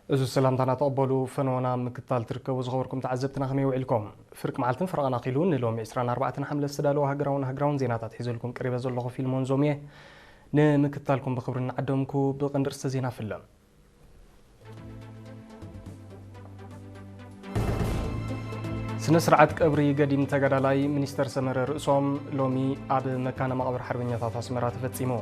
እዚ ሰላምታና ተቐበሉ። ፈነወና ምክታል ትርከቡ ዝኸበርኩም ተዓዘብትና ከመይ ውዒልኩም? ፍርቂ መዓልትን ፈረቓን ኣኺሉ ንሎሚ ዕስራን ኣርባዕተን ሓምለ ዝተዳለወ ሃገራውን ሃገራውን ዜናታት ሒዘልኩም ቀሪበ ዘለኹ ፊልሞን ዞምየ። ንምክታልኩም ብኽብሪ እናዓደምኩ ብቐንዲ ርእስተ ዜና ፍለም። ስነ ስርዓት ቀብሪ ገዲም ተጋዳላይ ሚኒስተር ሰመረ ርእሶም ሎሚ ኣብ መካነ መቓብር ሓርበኛታት ኣስመራ ተፈጺሙ።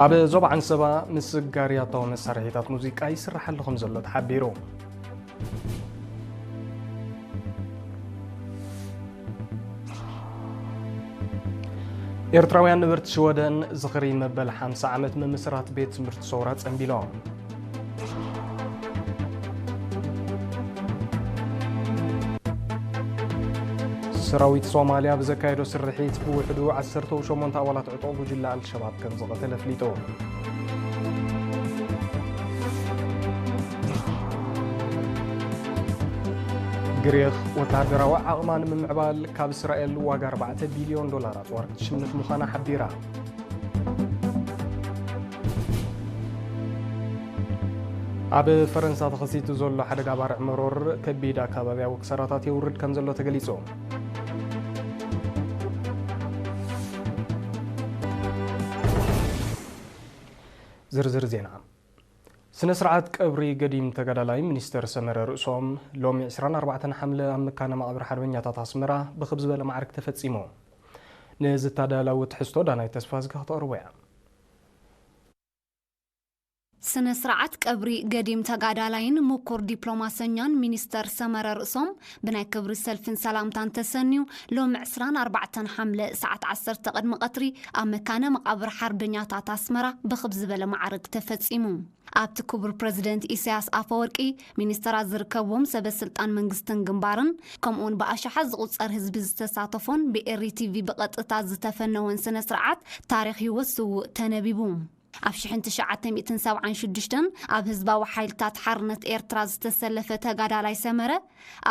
ኣብ ዞባ ዓንሰባ ምስጋር ያታዊ መሳርሒታት ሙዚቃ ይስራሕ ኣሎ ከም ዘሎ ተሓቢሩ። ኤርትራውያን ነበርቲ ሽወደን ዝኽሪ መበል ሓምሳ ዓመት ምምስራት ቤት ትምህርቲ ሰውራ ጸንቢሎም። ሰራዊት ሶማልያ ብዘካየዶ ስርሒት ብውሕዱ ዓሰርተ ሸሞንተ ኣባላት ዕጡቕ ጉጅለ ኣልሸባብ ከም ዝቐተለ ኣፍሊጡ። ግሪኽ ወተሃደራዊ ዓቕማ ንምምዕባል ካብ እስራኤል ዋጋ ኣርባዕተ ቢልዮን ዶላር ኣጽዋር ክትሽምት ምዃና ሓቢራ። ኣብ ፈረንሳ ተኸሲቱ ዘሎ ሓደጋ ባርዕ መሮር ከቢድ ኣካባቢያዊ ክሳራታት የውርድ ከም ዘሎ ተገሊጹ። ዝርዝር ዜና። ስነ ስርዓት ቀብሪ ገዲም ተጋዳላይ ሚኒስተር ሰመረ ርእሶም ሎሚ ዕስራን ኣርባዕተን ሓምለ ኣብ መካነ መቓብር ሓርበኛታት ኣስመራ ብኽብ ዝበለ ማዕርግ ተፈጺሙ። ንዝተዳለወ ትሕዝቶ ዳናይት ተስፋዝጊ ክተቕርቦ እያ። ስነ ስርዓት ቀብሪ ገዲም ተጋዳላይን ምኩር ዲፕሎማሰኛን ሚኒስተር ሰመረ ርእሶም ብናይ ክብሪ ሰልፍን ሰላምታን ተሰንዩ ሎሚ ዕስራን ኣርባዕተን ሓምለ ሰዓት ዓሰርተ ቅድሚ ቀትሪ ኣብ መካነ መቓብር ሓርበኛታት ኣስመራ ብኽብ ዝበለ ማዕርግ ተፈጺሙ። ኣብቲ ክቡር ፕረዚደንት ኢሳያስ ኣፈወርቂ፣ ሚኒስተራት ዝርከብዎም ሰበ ስልጣን መንግስትን ግንባርን፣ ከምኡውን ብኣሽሓት ዝቑጸር ህዝቢ ዝተሳተፎን ብኤሪ ቲቪ ብቐጥታ ዝተፈነወን ስነ ስርዓት ታሪኽ ህይወት ስዉእ ተነቢቡ። ኣብ ሽሕን ትሽዓተ ሚእትን ሰብዓን ሽዱሽተን ኣብ ህዝባዊ ሓይልታት ሓርነት ኤርትራ ዝተሰለፈ ተጋዳላይ ሰመረ፣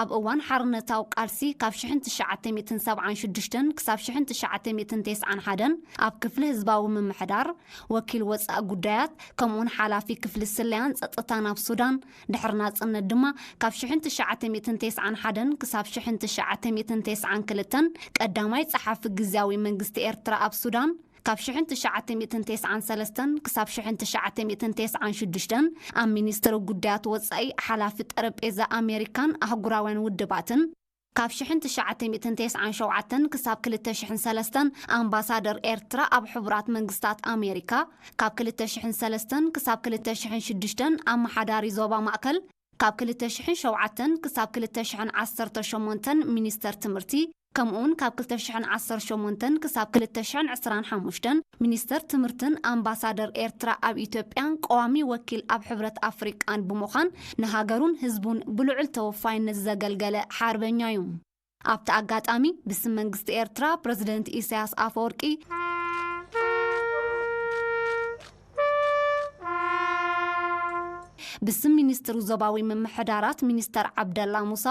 ኣብ እዋን ሓርነታዊ ቃልሲ ካብ ሽሕን ትሽዓተ ሚእትን ሰብዓን ሽዱሽተን ክሳብ ሽሕን ትሽዓተ ሚእትን ተስዓን ሓደን ኣብ ክፍሊ ህዝባዊ ምምሕዳር፣ ወኪል ወጻኢ ጉዳያት፣ ከምኡውን ሓላፊ ክፍሊ ስለያን ጸጥታን ኣብ ሱዳን፣ ድሕሪ ናጽነት ድማ ካብ ሽሕን ትሽዓተ ሚእትን ተስዓን ሓደን ክሳብ ሽሕን ትሽዓተ ሚእትን ተስዓን ክልተን ቀዳማይ ጸሓፊ ግዝያዊ መንግስቲ ኤርትራ ኣብ ሱዳን፣ ካብ ሽሕን ትሽዓተ ሚእትን ተስዓን ሰለስተን ክሳብ ሽሕን ትሽዓተ ሚእትን ተስዓን ሽዱሽተን ኣብ ሚኒስትሪ ጉዳያት ወጻኢ ሓላፊ ጠረጴዛ ኣሜሪካን ኣህጉራውያን ውድባትን፣ ካብ ሽሕን ትሽዓተ ሚእትን ተስዓን ሸውዓተን ክሳብ ክልተ ሽሕን ሰለስተን ኣምባሳደር ኤርትራ ኣብ ሕቡራት መንግስታት ኣሜሪካ፣ ካብ ክልተ ሽሕን ሰለስተን ክሳብ ክልተ ሽሕን ሽዱሽተን ኣመሓዳሪ ዞባ ማእከል፣ ካብ ክልተ ሽሕን ሸውዓተን ክሳብ ክልተ ሽሕን ዓሰርተ ሸሞንተን ሚኒስተር ትምህርቲ፣ ከምኡውን ካብ ክልተ ሽሕን ዓሰርተ ሸሞንተን ክሳብ ክልተ ሽሕን ዕስራን ሓሙሽተን ሚኒስተር ትምህርትን ኣምባሳደር ኤርትራ ኣብ ኢትዮጵያን ቀዋሚ ወኪል ኣብ ሕብረት ኣፍሪቃን ብምዃን ንሃገሩን ህዝቡን ብልዑል ተወፋይነት ዘገልገለ ሓርበኛ እዩ። ኣብቲ ኣጋጣሚ ብስም መንግስቲ ኤርትራ ፕረዚደንት ኢሳያስ ኣፈወርቂ፣ ብስም ሚኒስትሪ ዞባዊ ምምሕዳራት ሚኒስተር ዓብደላ ሙሳ፣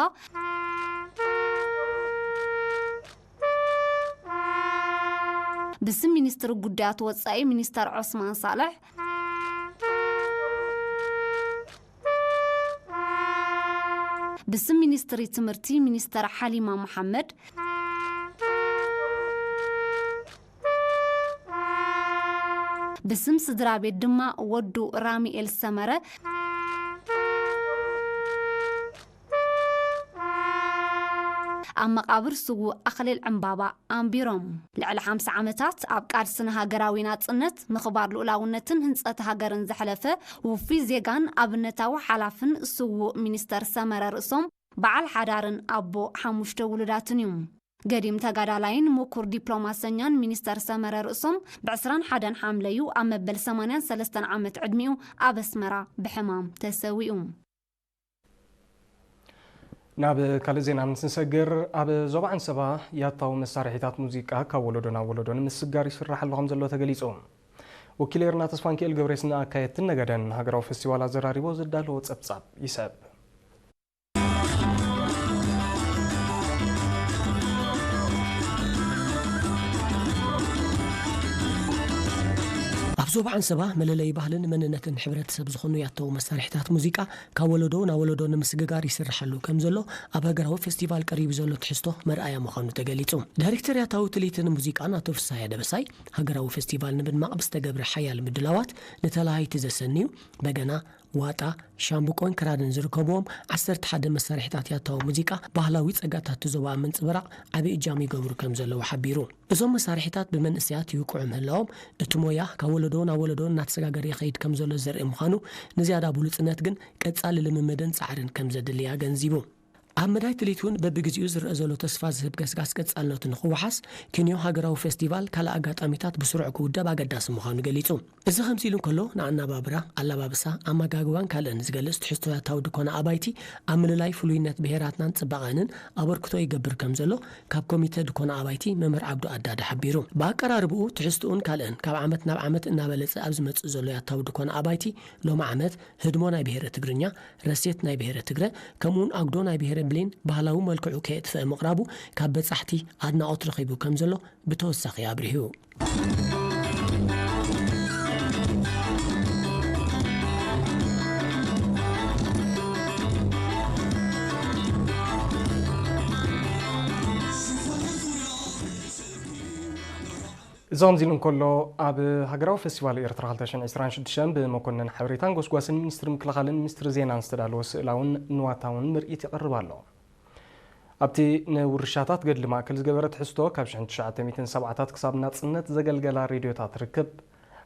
ብስም ሚኒስትሪ ጉዳያት ወጻኢ ሚኒስተር ዑስማን ሳልሕ፣ ብስም ሚኒስትሪ ትምህርቲ ሚኒስተር ሓሊማ መሓመድ፣ ብስም ስድራ ቤት ድማ ወዱ ራሚኤል ሰመረ፣ ኣብ መቓብር ስዉእ ኣኽሊል ዕምባባ ኣንቢሮም። ልዕሊ ሓምሳ ዓመታት ኣብ ቃልሲ ንሃገራዊ ናጽነት፣ ምኽባር ልኡላውነትን ህንጸት ሃገርን ዘሕለፈ ውፉይ ዜጋን ኣብነታዊ ሓላፍን ስዉእ ሚኒስተር ሰመረ ርእሶም በዓል ሓዳርን ኣቦ ሓሙሽተ ውሉዳትን እዩ። ገዲም ተጋዳላይን ምኩር ዲፕሎማሰኛን ሚኒስተር ሰመረ ርእሶም ብ ዕስራን ሓደን ሓምለዩ ኣብ መበል ሰማንያን ሰለስተን ዓመት ዕድሚኡ ኣብ ኣስመራ ብሕማም ተሰዊኡ። ናብ ካልእ ዜና ምስ ንሰግር፣ ኣብ ዞባ ዓንሰባ ያታዊ መሳርሒታት ሙዚቃ ካብ ወለዶ ናብ ወለዶ ንምስጋር ይስራሕ ኣሎ ከም ዘሎ ተገሊጹ። ወኪል ኤርና ተስፋንኪኤል ገብሬስ ንኣካየድትን ነገደን ሃገራዊ ፈስቲቫል ኣዘራሪቦ ዘዳለዎ ጸብጻብ ይሰብ። ብዞባ ዓንሰባ መለለይ ባህልን መንነትን ሕብረተሰብ ዝኾኑ ያታዊ መሳርሒታት ሙዚቃ ካብ ወለዶ ናብ ወለዶ ንምስግጋር ይስርሓሉ ከም ዘሎ ኣብ ሃገራዊ ፌስቲቫል ቀሪቡ ዘሎ ትሕዝቶ መርኣያ ምዃኑ ተገሊጹ። ዳይሬክተር ያታዊ ትልሂትን ሙዚቃን ኣቶ ፍስሃየ ደበሳይ፣ ሃገራዊ ፌስቲቫል ንምድማቕ ብዝተገብረ ሓያል ምድላዋት ንተላሃይቲ ዘሰንዩ በገና፣ ዋጣ፣ ሻምብቆን ክራርን ዝርከብዎም ዓሰርተ ሓደ መሳርሒታት ያታዊ ሙዚቃ ባህላዊ ጸጋታት እቲ ዞባ ኣብ ምንጽብራቕ ዓቢ እጃም ይገብሩ ከም ዘለዉ ሓቢሩ። እዞም መሳርሒታት ብመንእሰያት ይውቅዑ ምህላዎም፣ እቲ ሞያ ካብ ወለዶ ናብ ወለዶ እናተሰጋገረ ይኸይድ ከም ዘሎ ዘርኢ ምዃኑ፣ ንዝያዳ ብሉጽነት ግን ቀጻሊ ልምምድን ጻዕርን ከም ዘድሊ ኣገንዚቡ። ኣብ መዳይ ትልሂት እውን በብግዜኡ ዝረኣ ዘሎ ተስፋ ዝህብ ገስጋስ ቀጻልነቱ ንኽወሓስ፣ ኪንዮ ሃገራዊ ፌስቲቫል ካልእ ኣጋጣሚታት ብስሩዕ ክውደብ ኣገዳሲ ምዃኑ ገሊጹ። እዚ ከምዚ ኢሉ እንከሎ፣ ንኣነባብራ፣ ኣለባብሳ፣ ኣመጋግባን ካልእን ዝገልጽ ትሕዝቶ ያታዊ ድኮና ኣባይቲ ኣብ ምልላይ ፍሉይነት ብሄራትናን ጽባቐንን ኣበርክቶ ይገብር ከም ዘሎ ካብ ኮሚተ ድኮና ኣባይቲ መምህር ዓብዱ ኣዳዳ ሓቢሩ። ብኣቀራርብኡ፣ ትሕዝትኡን ካልእን ካብ ዓመት ናብ ዓመት እናበለጸ ኣብ ዝመጽእ ዘሎ ያታዊ ድኮና ኣባይቲ፣ ሎሚ ዓመት ህድሞ ናይ ብሄረ ትግርኛ፣ ረሴት ናይ ብሄረ ትግረ፣ ከምኡውን ኣጉዶ ናይ ብሄረ ብሌን ባህላዊ መልክዑ ከየጥፈአ ምቕራቡ ካብ በጻሕቲ ኣድናቖት ረኺቡ ከም ዘሎ ብተወሳኺ ኣብሪሁ። እዚ ከምዚ ኢሉ እንከሎ፣ ኣብ ሃገራዊ ፌስቲቫል ኤርትራ ክልተ ሽሕን ዕስራን ሽዱሽተን ብመኮነን ሓበሬታን ጎስጓስን ሚኒስትሪ ምክልኻልን ሚኒስትሪ ዜናን ዝተዳለወ ስእላውን ንዋታውን ምርኢት ይቐርብ ኣሎ። ኣብቲ ንውርሻታት ገድሊ ማእከል ዝገበረ ትሕዝቶ፣ ካብ ሽሕን ትሽዓተ ሚእትን ሰብዓታት ክሳብ ናጽነት ዘገልገላ ሬድዮታት ርክብ፣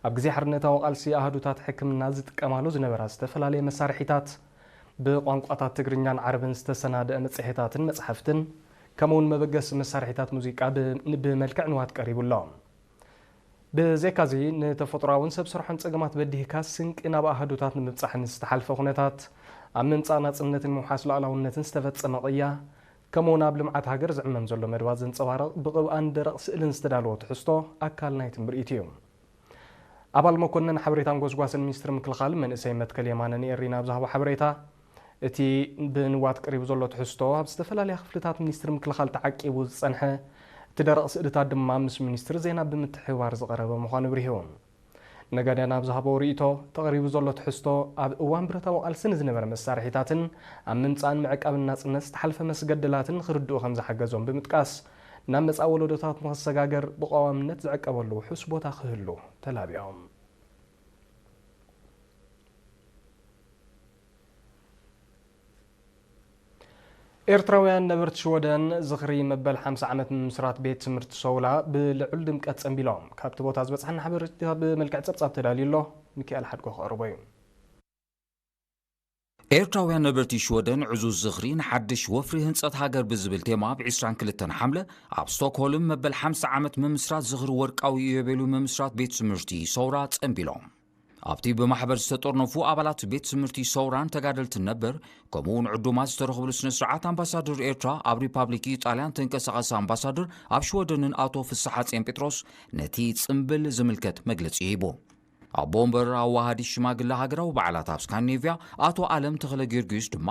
ኣብ ግዜ ሓርነታዊ ቃልሲ ኣሃዱታት ሕክምና ዝጥቀማሉ ዝነበራ ዝተፈላለየ መሳርሒታት፣ ብቋንቋታት ትግርኛን ዓረብን ዝተሰናደአ መጽሔታትን መጽሓፍትን፣ ከምኡውን መበገሲ መሳርሒታት ሙዚቃ ብ-፣ ብመልክዕ ንዋት ቀሪቡ ኣሎ። ብዘይካዚ፣ ንተፈጥሮኣውን ሰብ ሰርሖን ጸገማት በዲህካ ስንቂ ናብ ኣሃዱታት ንምብጻሕ ንዝተሓልፈ ኩነታት፣ ኣብ ምምጻእ ናጽነትን ምውሓስ ሉዓላውነትን ዝተፈጸመ ቅያ፣ ከምኡውን ኣብ ልምዓት ሃገር ዝዕመም ዘሎ መደባት ዘንጸባርቕ ብቕብኣን ደረቕ ስእልን ዝተዳለወ ትሕዝቶ ኣካል ናይቲ ምርኢት እዩ። ኣባል መኮነን ሓበሬታን ጎስጓስን ሚኒስትሪ ምክልኻል መንእሰይ መትከል የማነ ንኤሪና ኣብ ዝሃቦ ሓበሬታ፣ እቲ ብንዋት ቀሪቡ ዘሎ ትሕዝቶ ኣብ ዝተፈላለያ ክፍልታት ሚኒስትሪ ምክልኻል ተዓቂቡ ዝጸንሐ፣ እቲ ደረቕ ስእልታት ድማ ምስ ሚኒስትሪ ዜና ብምትሕብባር ዝቐረበ ምዃኑ ኣብሪሁ። ነጋድያን ኣብ ዝሃበዎ ርእይቶ፣ ተቐሪቡ ዘሎ ትሕዝቶ ኣብ እዋን ብረታዊ ቃልሲ ንዝነበረ መሳርሒታትን ኣብ ምምጻእን ምዕቃብን ናጽነት ዝተሓልፈ መስገደላትን ንኽርድኡ ከም ዝሓገዞም ብምጥቃስ፣ ናብ መጻኢ ወለዶታት ንኽሰጋገር ብቐዋምነት ዝዕቀበሉ ውሑስ ቦታ ክህሉ ተላቢዮም። ኤርትራውያን ነበርቲ ሽወደን ዝኽሪ መበል ሓምሳ ዓመት ምምስራት ቤት ትምህርቲ ሰውራ ብልዑል ድምቀት ጸንቢሎም። ካብቲ ቦታ ዝበጽሓና ሓበሬታ ብመልክዕ ጸብጻብ ተዳልዩ ኣሎ። ሚካኤል ሓድጎ ክቐርቦ እዩ። ኤርትራውያን ነበርቲ ሽወደን ዕዙዝ ዝኽሪ ንሓድሽ ወፍሪ ህንጸት ሃገር ብዝብል ቴማ፣ ኣብ ዕስራን ክልተን ሓምለ ኣብ ስቶክሆልም መበል ሓምሳ ዓመት ምምስራት ዝኽሪ ወርቃዊ ኢዮቤሉ ምምስራት ቤት ትምህርቲ ሰውራ ጸንቢሎም። ኣብቲ ብማሕበር ዝተጠርነፉ ኣባላት ቤት ትምህርቲ ሰውራን ተጋደልትን ነበር፣ ከምኡውን ዕዱማት ዝተረኽብሉ ስነ ስርዓት፣ ኣምባሳደር ኤርትራ ኣብ ሪፓብሊክ ኢጣልያን ተንቀሳቓሲ ኣምባሳደር ኣብ ሽወደንን ኣቶ ፍስሓ ጼን ጴጥሮስ ነቲ ጽምብል ዝምልከት መግለጺ ሂቡ። ኣቦ ወንበር ኣዋሃዲ ሽማግለ ሃገራዊ በዓላት ኣብ ስካንዲኔቭያ ኣቶ ኣለም ተኽለ ጊዮርጊስ ድማ፣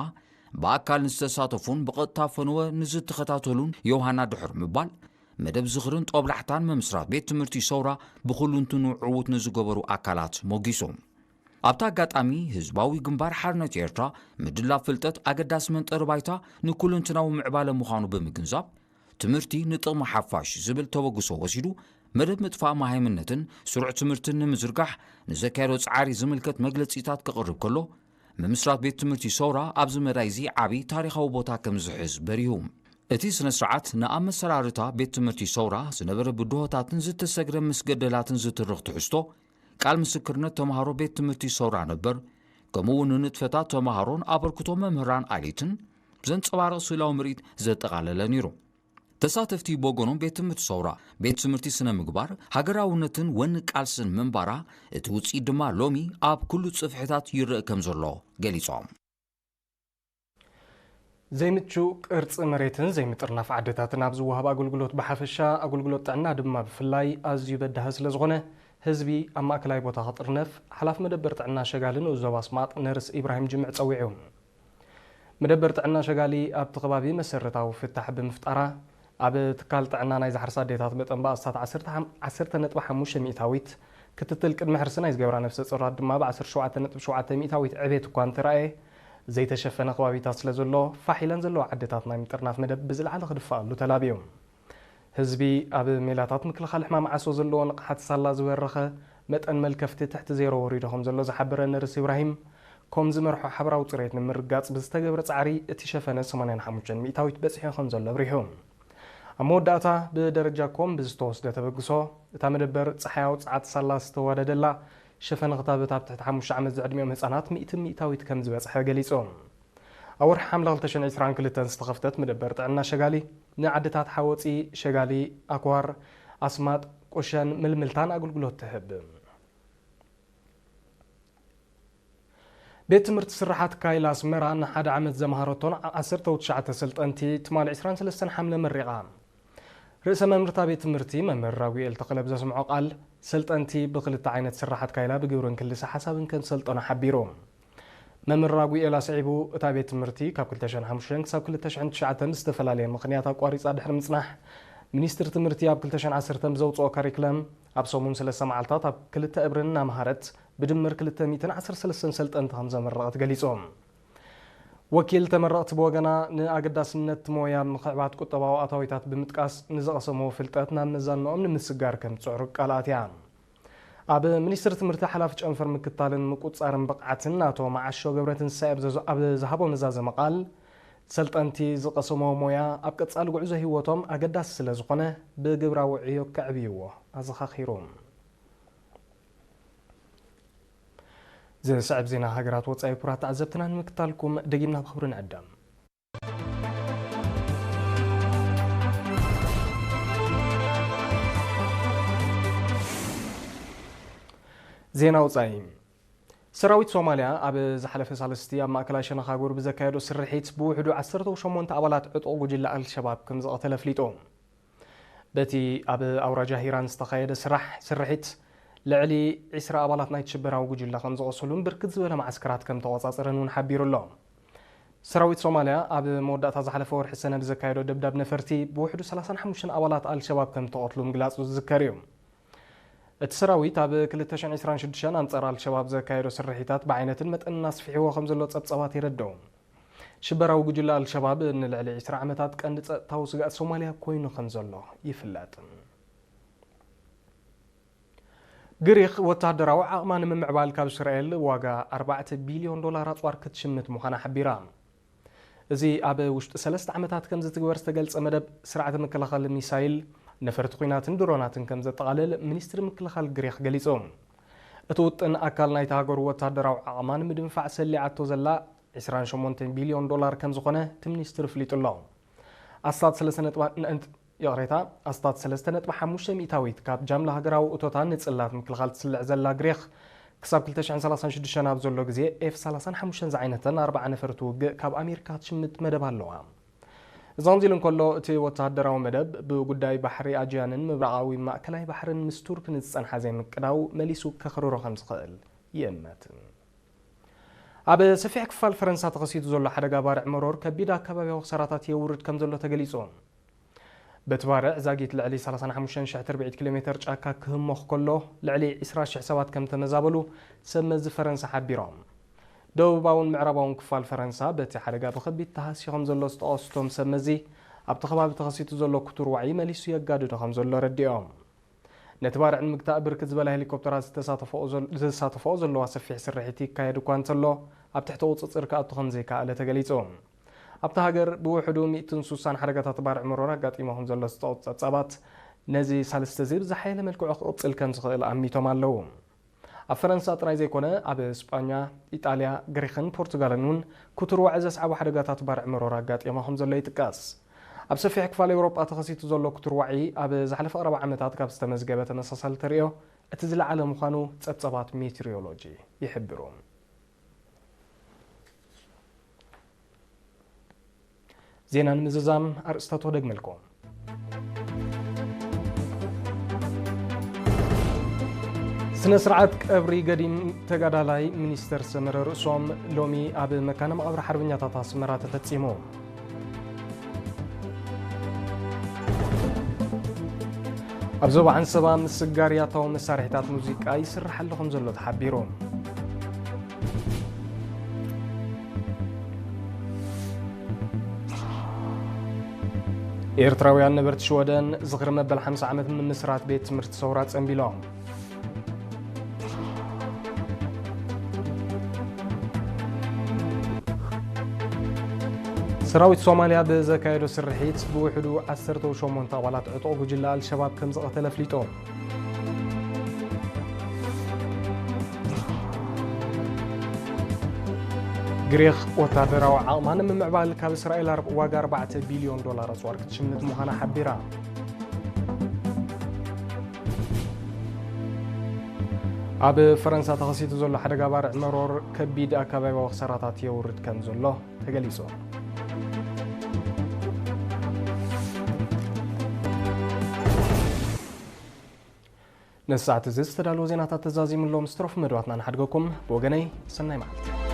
ብኣካል ንዝተሳተፉን ብቐጥታ ፈነወ ንዝተኸታተሉን ዮሃና ድሕሪ ምባል፣ መደብ ዝኽርን ጦብላሕታን ምምስራት ቤት ትምህርቲ ሰውራ ብኹሉንትኑ ዕዉት ንዝገበሩ ኣካላት ሞጊሱ። ኣብቲ ኣጋጣሚ፣ ህዝባዊ ግንባር ሓርነት ኤርትራ ምድላብ ፍልጠት ኣገዳሲ መንጠሪ ባይታ ንኩለንትናዊ ምዕባለ ምዃኑ ብምግንዛብ፣ ትምህርቲ ንጥቕሚ ሓፋሽ ዝብል ተበግሶ ወሲዱ፣ መደብ ምጥፋእ መሃይምነትን ስሩዕ ትምህርትን ንምዝርጋሕ ንዘካየዶ ጻዕሪ ዝምልከት መግለጺታት ከቕርብ ከሎ፣ ምምስራት ቤት ትምህርቲ ሰውራ ኣብዚ መዳይ እዚ ዓቢ ታሪኻዊ ቦታ ከም ዝሕዝ በሪሁ። እቲ ስነ ስርዓት ንኣብ መሰራርታ ቤት ትምህርቲ ሰውራ ዝነበረ ብድሆታትን ዝተሰግረ ምስገደላትን ዝትርኽ ትሕዝቶ፣ ቃል ምስክርነት ተምሃሮ ቤት ትምህርቲ ሰውራ ነበር፣ ከምኡ እውን ንንጥፈታት ተምሃሮን ኣበርክቶ መምህራን ኣሌትን ዘንጸባርቕ ስእላዊ ምርኢት ዘጠቓለለ ነይሩ። ተሳተፍቲ ብወገኖም፣ ቤት ትምህርቲ ሰውራ ቤት ትምህርቲ ስነ ምግባር፣ ሃገራውነትን ወኒ ቃልስን ምንባራ፣ እቲ ውጽኢት ድማ ሎሚ ኣብ ኩሉ ጽፍሕታት ይረአ ከም ዘሎ ገሊጾም። ዘይምቹ ቅርጺ መሬትን ዘይምጥርናፍ ዓድታትን ኣብ ዝወሃብ ኣገልግሎት ብሓፈሻ፣ ኣገልግሎት ጥዕና ድማ ብፍላይ ኣዝዩ በዳሂ ስለ ዝኾነ፣ ህዝቢ ኣብ ማእከላይ ቦታ ክጥርነፍ ሓላፊ መደበር ጥዕና ሸጋሊ ንኡስ ዞባ ኣስማጥ ነርስ ኢብራሂም ጅምዕ ጸዊዑ። መደበር ጥዕና ሸጋሊ ኣብቲ ከባቢ መሰረታዊ ፍታሕ ብምፍጣራ፣ ኣብ ትካል ጥዕና ናይ ዝሓርሳ ኣዴታት መጠን ባእስታት ዓሰርተ ነጥቢ ሓሙሽተ ሚእታዊት፣ ክትትል ቅድሚ ሕርሲ ናይ ዝገብራ ነፍሰ ጾራት ድማ ብ ዓሰርተ ሸውዓተ ነጥቢ ሸውዓተ ሚእታዊት ዕቤት እኳ እንተረኣየ፣ ዘይተሸፈነ ከባቢታት ስለ ዘሎ፣ ፋሕ ኢለን ዘለዋ ዓድታት ናይ ምጥርናፍ መደብ ብዝለዓለ ክድፈኣሉ ተላብዩ። ህዝቢ ኣብ ሜላታት ምክልኻል ሕማም ዓሶ ዘለዎ ንቕሓት ሳላ ዝበረኸ መጠን መልከፍቲ ትሕቲ ዜሮ ወሪዱ ከም ዘሎ ዝሓበረ ነርስ ኢብራሂም፣ ኮም ዝመርሖ ሓበራዊ ጽሬት ንምርጋጽ ብዝተገብረ ጻዕሪ እቲ ሸፈነ ሰማንያን ሓሙሽተን ሚእታዊት በጺሑ ከም ዘሎ ኣብሪሁ። ኣብ መወዳእታ ብደረጃ ኮም ብዝተወስደ ተበግሶ፣ እታ መደበር ጸሓያዊ ጸዓት ሳላ ዝተዋደደላ ሸፈነ ክታበት ኣብ ትሕቲ ሓሙሽተ ዓመት ዝዕድሚኦም ህጻናት ሚእቲ ሚእታዊት ከም ዝበጽሐ ገሊጹ። ኣብ ወርሒ ሓምለ ክልተ ሽሕን ዕስራን ክልተን ዝተኸፍተት መደበር ጥዕና ሸጋሊ፣ ንዓድታት ሓወፂ፣ ሸጋሊ፣ ኣክዋር፣ ኣስማጥ፣ ቁሸን ምልምልታን ኣገልግሎት ትህብ። ቤት ትምህርቲ ስራሓት ካይል ኣስመራ ንሓደ ዓመት ዘምሃረቶን ዓሰርተ ትሽዓተ ሰልጠንቲ ትማሊ ዕስራን ሰለስተን ሓምለ መሪቓ። ርእሰ መምህርታ ቤት ትምህርቲ መምህር ራጉኤል ተኽለ ብዘስምዖ ቃል፣ ሰልጠንቲ ብክልተ ዓይነት ስራሓት ካይላ ብግብርን ክልሰ ሓሳብን ከም ዝሰልጠኑ ሓቢሩ። መምህር ራጉኤል ኣስዒቡ፣ እታ ቤት ትምህርቲ ካብ ክልተ ሽሕን ሓሙሽተን ክሳብ ክልተ ሽሕን ትሽዓተን ብዝተፈላለየ ምኽንያት ኣቋሪጻ ድሕሪ ምጽናሕ፣ ሚኒስትሪ ትምህርቲ ኣብ ክልተ ሽሕን ዓሰርተን ብዘውጽኦ ካሪክለም ኣብ ሰሙን ሰለስተ መዓልታት ኣብ ክልተ እብርን እናምሃረት ብድምር ክልተ ሚእትን ዓሰርተ ሰለስተን ሰልጠንቲ ከም ዘመረቐት ገሊጹ። ወኪል ተመረቕቲ ብወገና፣ ንኣገዳስነት እቲ ሞያ ምኽዕባት ቁጠባዊ ኣታዊታት ብምጥቃስ፣ ንዝቐሰምዎ ፍልጠት ናብ መዛንኦም ንምስጋር ከም ዝጽዕሩ ቃል ኣትያ። ኣብ ሚኒስትሪ ትምህርቲ ሓላፊ ጨንፈር ምክታልን ምቁጽጻርን ብቕዓትን ኣቶ መዓሾ ገብረትንሳኤ ኣብ ዘዝ-፣ ኣብ ዝሃቦ መዛዘሚ ቃል፣ ሰልጠንቲ ዝቐሰምዎ ሞያ ኣብ ቀጻሊ ጉዕዞ ህይወቶም ኣገዳሲ ስለ ዝኾነ፣ ብግብራዊ ዕዮ ከዕብይዎ ኣዘኻኺሩ። ዝስዕብ ዜና ሃገራት ወጻኢ ክቡራት ተዓዘብትና ንምክታልኩም ደጊምና ብኽብሪ ንዕደም። ዜና ወጻኢ። ሰራዊት ሶማልያ ኣብ ዝሓለፈ ሳልስቲ ኣብ ማእከላይ ሸነኽ ኣህጉር ብዘካየዶ ስርሒት ብውሕዱ ዓሰርተ ሸሞንተ ኣባላት ዕጡቕ ጉጅለ ኣልሸባብ ከም ዝቐተለ ኣፍሊጡ። በቲ ኣብ ኣውራጃ ሂራን ዝተኻየደ ስራሕ ስርሒት፣ ልዕሊ ዕስራ ኣባላት ናይቲ ሽበራዊ ጉጅለ ከም ዝቖሰሉን ብርክት ዝበለ መዓስከራት ከም ተቖጻጸረን እውን ሓቢሩ ኣሎ። ሰራዊት ሶማልያ ኣብ መወዳእታ ዝሓለፈ ወርሒ ሰነ ብዘካየዶ ደብዳብ ነፈርቲ፣ ብውሕዱ ሰላሳን ሓሙሽተን ኣባላት ኣልሸባብ ከም ተቐትሉ ምግላጹ ዝዝከር እዩ። እቲ ሰራዊት ኣብ ክልተ ሽሕን ዕስራን ሽዱሽተን ኣንጻር ኣልሸባብ ዘካየዶ ስርሒታት ብዓይነትን መጠንን ኣስፊሕዎ ከም ዘሎ ጸብጻባት የረድኡ። ሽበራዊ ጉጅለ ኣልሸባብ ንልዕሊ ዕስራ ዓመታት ቀንዲ ጸጥታዊ ስግኣት ሶማልያ ኮይኑ ከም ዘሎ ይፍለጥ። ግሪኽ ወተሃደራዊ ዓቕማ ንምምዕባል ካብ እስራኤል ዋጋ ኣርባዕተ ቢልዮን ዶላር ኣጽዋር ክትሽምት ምዃና ሓቢራ። እዚ ኣብ ውሽጢ ሰለስተ ዓመታት ከም ዝትግበር ዝተገልጸ መደብ ስርዓተ ምክልኻል ሚሳይል፣ ነፈርቲ ኲናትን ድሮናትን ከም ዘጠቓልል ሚኒስትሪ ምክልኻል ግሪኽ ገሊጹ። እቲ ውጥን ኣካል ናይቲ ሃገሩ ወተሃደራዊ ዓቕማ ንምድንፋዕ ሰሊዓቶ ዘላ ዕስራን ሸሞንተን ቢልዮን ዶላር ከም ዝኾነ እቲ ሚኒስትሪ ኣፍሊጡ ኣሎ። ኣስታት ሰለስተ ነጥቢ፣ ይቕሬታ፣ ኣስታት ሰለስተ ነጥቢ ሓሙሽተ ሚእታዊት ካብ ጃምላ ሃገራዊ እቶታ ንጽላት ምክልኻል ትስልዕ ዘላ ግሪኽ፣ ክሳብ ክልተ ሽሕን ሰላሳን ሽዱሽተን ኣብ ዘሎ ግዜ ኤፍ ሰላሳን ሓሙሽተን ዝዓይነተን ኣርብዓ ነፈርቲ ውግእ ካብ ኣሜሪካ ትሽምት መደብ ኣለዋ። እዚ ከምዚ ኢሉ እንከሎ፣ እቲ ወተሃደራዊ መደብ ብጉዳይ ባሕሪ ኣጂያንን ምብራቓዊ ማእከላይ ባሕርን ምስ ቱርክ ንዝጸንሓ ዘይምቅዳው መሊሱ ከኽርሮ ከም ዝኽእል ይእመት። ኣብ ሰፊሕ ክፋል ፈረንሳ ተኸሲቱ ዘሎ ሓደጋ ባርዕ መሮር ከቢድ ኣከባቢያዊ ክሳራታት የውርድ ከም ዘሎ ተገሊጹ። በቲ ባርዕ ዛጊት ልዕሊ ሰላሳን ሓሙሽተን ሽሕ ትርብዒት ኪሎ ሜተር ጫካ ክህሞኽ ከሎ፣ ልዕሊ ዕስራ ሽሕ ሰባት ከም ተመዛበሉ ሰብ መዚ ፈረንሳ ሓቢሮም። ደቡባውን ምዕራባውን ክፋል ፈረንሳ በቲ ሓደጋ ብኸቢድ ተሃስዩ ከም ዘሎ ዝጠቐሱ እቶም ሰብ መዚ፣ ኣብቲ ከባቢ ተኸሲቱ ዘሎ ክቱር ዋዒ መሊሱ የጋድዶ ከም ዘሎ ኣረዲኦም። ነቲ ባርዕ ንምግታእ ብርክት ዝበላ ሄሊኮፕተራት ዝተሳተፈኦ ዘል-፣ ዝሳተፈኦ ዘለዋ ሰፊሕ ስርሒት ይካየድ እኳ እንተሎ፣ ኣብ ትሕቲ ቁጽጽር ክኣቱ ከም ዘይከኣለ ተገሊጹ። ኣብታ ሃገር ብውሕዱ ሚእትን ስሳን ሓደጋታት ባርዕ መሮር ኣጋጢሞ ከም ዘሎ ዝጠቕሱ ጸብጻባት፣ ነዚ ሳልስቲ እዚ ብዝሓየለ መልክዑ ክቕጽል ከም ዝኽእል ኣሚቶም ኣለዉ። ኣብ ፈረንሳ ጥራይ ዘይኮነ፣ ኣብ ስጳኛ፣ ኢጣልያ፣ ግሪኽን ፖርቱጋልን እውን ክቱር ዋዒ ዘስዓቡ ሓደጋታት ባርዕ መሮር ኣጋጢሞ ከም ዘሎ ይጥቀስ። ኣብ ሰፊሕ ክፋል ኤውሮጳ ተኸሲቱ ዘሎ ክቱር ዋዒ፣ ኣብ ዝሓለፈ ቀረባ ዓመታት ካብ ዝተመዝገበ ተመሳሳሊ ተርእዮ እቲ ዝለዓለ ምዃኑ ጸብጻባት ሜትሮሎጂ ይሕብሩ። ዜና ንምዝዛም ኣርእስታቱ ክደግመልኩም። ስነ ስርዓት ቀብሪ ገዲም ተጋዳላይ ሚኒስተር ሰመረ ርእሶም ሎሚ ኣብ መካነ መቓብር ሓርበኛታት ኣስመራ ተፈጺሙ። ኣብ ዞባ ዓንሰባ ምስጋር ያታዊ መሳርሒታት ሙዚቃ ይስራሕ ኣሎ ከም ዘሎ ተሓቢሩ። ኤርትራውያን ነበርቲ ሽወደን ዝኽሪ መበል ሓምሳ ዓመት ምምስራት ቤት ትምህርቲ ሰውራ ጸንቢሎም። ሰራዊት ሶማልያ ብዘካየዶ ስርሒት ብውሕዱ ዓሰርተ ሸሞንተ ኣባላት ዕጡቕ ጉጅለ ኣልሸባብ ከም ዝቐተለ ኣፍሊጡ። ግሪኽ ወታደራዊ ዓቕማ ንምምዕባል ካብ እስራኤል ኣር- ዋጋ ኣርባዕተ ቢልዮን ዶላር ኣጽዋር ክትሽምት ምዃና ሓቢራ። ኣብ ፈረንሳ ተኸሲቱ ዘሎ ሓደጋ ባርዕ መሮር ከቢድ ኣከባቢያዊ ክሳራታት የውርድ ከም ዘሎ ተገሊጹ። ነዚ ሰዓት እዚ ዝተዳለወ ዜናታት ተዛዚሙ ኣሎ። ምስ ትረፉ መደባትና ንሓድገኩም። ብወገነይ ሰናይ መዓልቲ።